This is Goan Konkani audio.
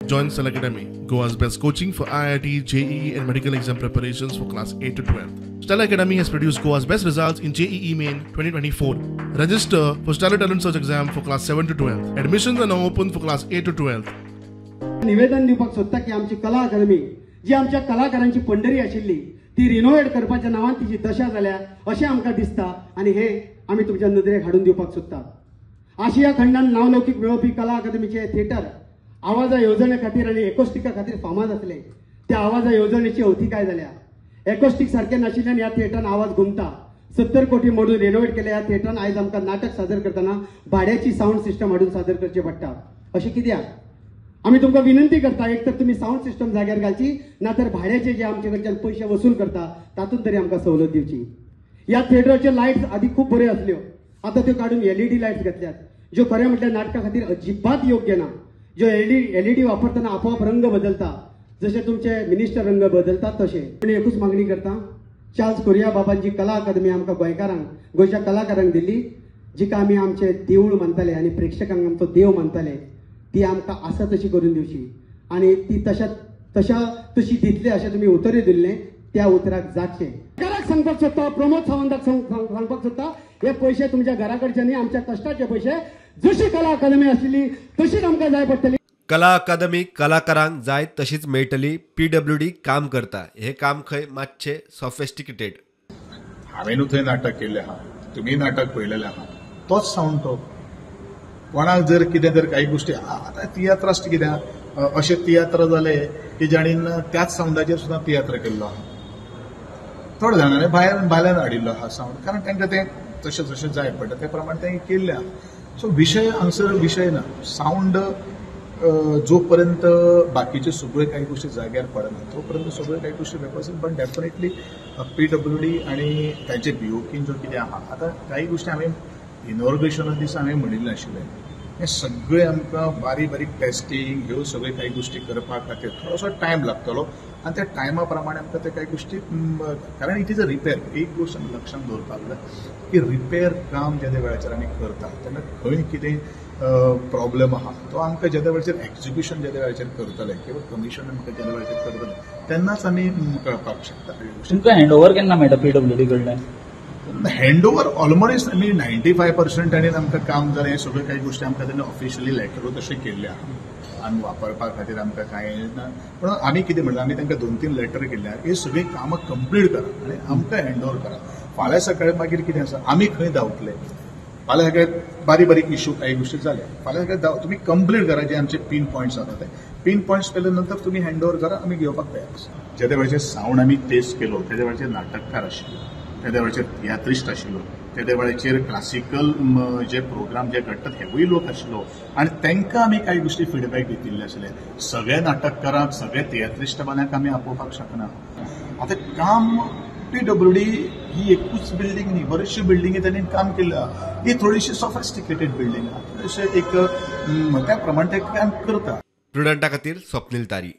Join Stellar Academy, Goa's best coaching for IIT, JEE and medical exam preparations for class 8 to 12. Stellar Academy has produced Goa's best results in JEE Main 2024. Register for Stellar Talent Search exam for class 7 to 12. Admissions are now open for class 8 to 12. निवेदन दिवपाक सोदता की आमची कला अकादमी जी आमच्या कलाकारांची पंढरी आशिल्ली ती रिनोवेट करपाच्या नांवान तिची दशा जाल्या अशें आमकां दिसता आनी हे आमी तुमच्या नदरेक हाडून दिवपाक सोदता. आशिया खंडान नावलौकीक मेळोवपी कला अकादमीचे थिएटर आवाजा येवजणे खातीर आनी एकोस्टिका खातीर फामाद आसले. त्या आवाजा येवजणेची अवतिकाय जाल्या. एकोस्टीक सारकें नाशिल्ल्यान ह्या थिएटरान आवाज घुमता. 70 कोटी मोडून रिनोवेट केल्या ह्या थिएटरान आयज आमकां नाटक सादर करतना भाड्याची सावंड सिस्टम हाडून सादर करची पडटा. अशें कित्याक? आमी तुमकां विनंती करता, एक तर तुमी सावंड सिस्टम जाग्यार घालची, ना तर भाड्याचे जे आमचे कडच्यान पयशे वसूल करता तातूंत तरी आमकां सवलत दिवची. ह्या थिएटराचे लायट्स आदी खूब बऱ्यो आसल्यो, आतां त्यो काडून एलईडी लायट्स घातल्यात, ज्यो खरें म्हटल्यार नाटका खातीर अजिबात योग्य ना. ज्यो एलईडी वापरतना आपोआप रंग बदलता, जशे तुमचे मिनिस्टर रंग बदलतात तशे. आनी एकूच मागणी करता, चार्ल्स कोरिया बाबांची कला अकादमी आमकां गोंयकारांक, गोंयच्या कलाकारांक दिल्ली, जिका आमी आमचे देवूळ मानताले आनी प्रेक्षकांक आमचो देव मानताले, ती आमकां आसा तशी करून दिवची आनी ती तशा तशा तशी दितले अशें तुमी उतरूय दिल्लें, त्या उतराक जागचें. घराक सांगपाक सोदता, प्रमोद सावंताक सांगपाक सोदता, हे पयशे तुमच्या घरा कडचे न्ही, आमच्या कश्टाचे पयशे. जशी कला अकादमी आशिल्ली तशीच आमकां जाय पडटली. कला अकादमी कलाकारांक जाय तशीच मेळटली. पीडब्ल्यूडी काम करता, हे काम खंय मातशें सॉफिस्टिकेटेड. हांवेनूय थंय नाटक केल्लें आहा, तुमी नाटक पळयलेलें आहा, तोच सावंड तो. कोणाक जर कितें जर काही गोष्टी आतां तियात्रास्ट कितें अशे तियात्र जाले की जाणीन त्याच सावंडाचेर सुद्दां तियात्र केल्लो आहा. थोड्या जाणांनी भायल्यान हाडिल्लो आहा सावंड, कारण तांकां तें तशें जशें जाय पडटा ते प्रमाणे तें केल्लें आहा. सो विशय हांगसर विशय ना. सावंड जो पर्यंत बाकीच्यो सगळ्यो काही गोष्टी जाग्यार पडना तो पर्यंत सगळ्यो काही गोष्टी वेवस्थीत. पण डेफिनेटली पीडब्ल्यूडी आनी तांचे बीओकीन जो कितें आहा, आतां काही गोष्टी हांवें इनॉग्रेशना दिसा हांवें म्हणिल्लें आशिल्लें, हें सगळें आमकां बारीक बारीक टेस्टींग ह्यो सगळ्यो काही गोष्टी करपा खातीर थोडोसो टायम लागतलो आनी त्या टायमा प्रमाणे आमकां ते काही गोष्टी, कारण it is a repair. एक गोश्ट आमी लक्षांत दवरपाक जाय की रिपेर काम जेन्ना वेळाचेर आमी करता तेन्ना खंय कितें प्रॉब्लम आहा तो आमकां जेन्ना वेळाचेर एक्जिक्युशन जेन्ना वेळाचेर करतले किंवा कमिशन आमकां जेन्ना वेळाचेर करतले तेन्नाच आमी कळपाक शकता. तुमकां हँड ओवर केन्ना मेळटा पीडब्ल्यूडी कडल्यान? हँड ओवर ऑलमोस्ट आमी 95% आनी आमकां काम जालें. हे सगळ्यो काही गोष्टी आमकां तेन्ना ऑफिशियली लेटरूय तशें केल्ले आहा आमी वापरपा खातीर आमकां कांय ना. पूण आमी कितें म्हणलां, आमी तांकां 2-3 लेटर केल्ले आहा, हे सगळीं कामां कंप्लीट करा आनी आमकां हँड ओवर करा. फाल्यां सकाळी मागीर कितें आसा, आमी खंय धांवतले, फाल्यां सकाळी बारीक बारीक इश्यू काही गोष्टी जाल्या, फाल्यां सकाळी तुमी कंप्लीट करा जे आमचे पीन पॉयंट्स आसा ते पीन पॉयंट्स केले नंतर तुमी हँड ओवर करा, आमी घेवपाक तयार आसा. जेन्ना वेळाचेर सावंड आमी टेस्ट केलो तेज्या वेळाचेर नाटककार आशिल्लो, तेद्या वेळाचेर तियात्रिस्ट आशिल्लो, तेद्या वेळाचेर क्लासिकल जे प्रोग्राम जे घडटात हेवूय लोक आशिल्लो आनी तांकां आमी कांय गोष्टी फिडबॅक घेतिल्ले आसले. सगळ्या नाटककारांक, सगळ्या तियात्रिस्ट बाल्यांक आमी आपोवपाक शकना. आतां काम पीडब्ल्यूडी ही एकूच बिल्डींग न्ही, बऱ्योचश्यो बिल्डिंगी तांणी काम केल्लें आहा. ही थोडीशी सॉफिस्टिकेटेड बिल्डींग आहा, थोडेशें एक त्या प्रमाणे ते काम करता. प्रुडंटा खातीर स्वप्नील तारी.